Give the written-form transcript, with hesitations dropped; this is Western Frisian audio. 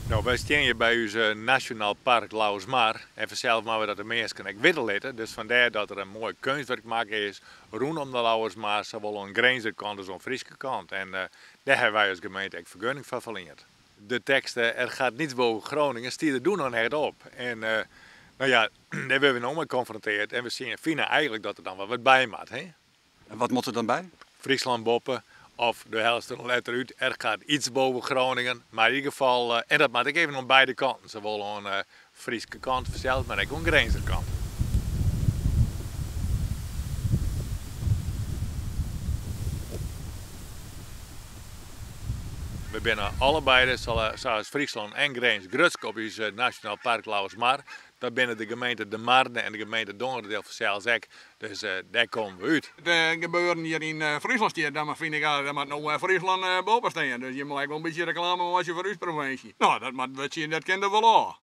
No, wy stean hjir by ús Nasjonaal Park Lauwersmar en fansels moatte we dat de minsken ek witte litte. Dus fandêr dat der in moai keunstwurk makke is rûnom de Lauwersmar, sawol oan Grinzer kant as oan Fryske kant. En dêr hawwe wy as gemeente ek fergunning foar ferliend. De tekst Er gaat niets boven Groningen stie der doe noch net op. En no ja, dêr wurde we no mei konfronteard en we sjen, fine eigentlik dat der dan wol wat by moat. Hè? En wat moat der dan by? Fryslân boppe, of do hellest der in letter út, Er gaat iets boven Groningen. Mar yn ieder gefal, en dat moat ek even oan beide kanten, sawol oan de Fryske kant fansels, mar ek oan Grinzer kant. We binne allebeide, sa as Fryslân en Grins, grutsk op ús Nasjonaal Park Lauwersmar. Dat binne de gemeente De Marne en de gemeente Dongeradiel fansels ek, dus dêr komme we út. It gebeuren hjir yn Fryslân stiet, dan fyn ik dat moat no Fryslân boppe stean. Dus je meie ek wol in bytsje reklame meitsje foar ús provinsje. No, dat moat wurdsje, dat kin der wol ôf.